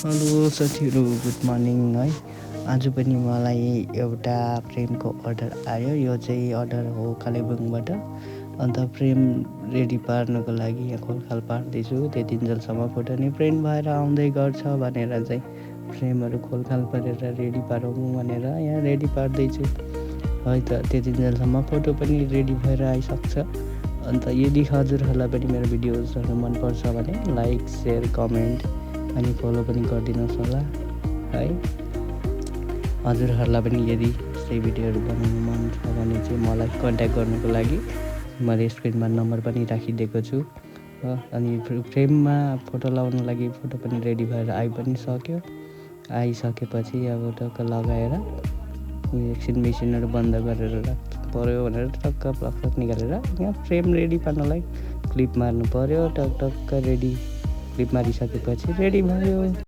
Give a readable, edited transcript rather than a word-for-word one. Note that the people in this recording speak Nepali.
हेलो साथीहरू, गुड मर्निङ है। आज पनि मलाई एउटा फ्रेमको अर्डर आयो। यो चाहिँ अर्डर हो कालेबुङबाट। अन्त फ्रेम रेडी पार्नको लागि यहाँ खोलखाल पार्दैछु। त्यति जेलसम्म फोटो नि प्रिन्ट भएर आउँदै गर्छ भनेर चाहिँ फ्रेमहरू खोलखाल पारेर रेडी पारौँ भनेर यहाँ रेडी पार्दैछु है त। त्यति जेलसम्म फोटो पनि रेडी भएर आइसक्छ। अन्त यदि हजुरहरूलाई पनि मेरो भिडियोजहरू मनपर्छ भने लाइक, सेयर, कमेन्ट अनि फलो पनि गरिदिनुहोस् होला है। हजुरहरूलाई पनि यदि यस्तै भिडियोहरू बनाउनु मन छ भने चाहिँ मलाई कन्ट्याक्ट गर्नुको लागि मैले स्क्रिनमा नम्बर पनि राखिदिएको छु। अनि फ्रेममा फोटो लगाउनु लागि फोटो पनि रेडी भएर आइसकेपछि अब टक्क लगाएर एकछिन मेसिनहरू बन्द गरेर राख्नु पऱ्यो भनेर टक्क प्लग निकालेर यहाँ फ्रेम रेडी पार्नलाई क्लिप मार्नु पऱ्यो। टक्क रेडी क्लिप मारिसकेपछि रेडी भयो।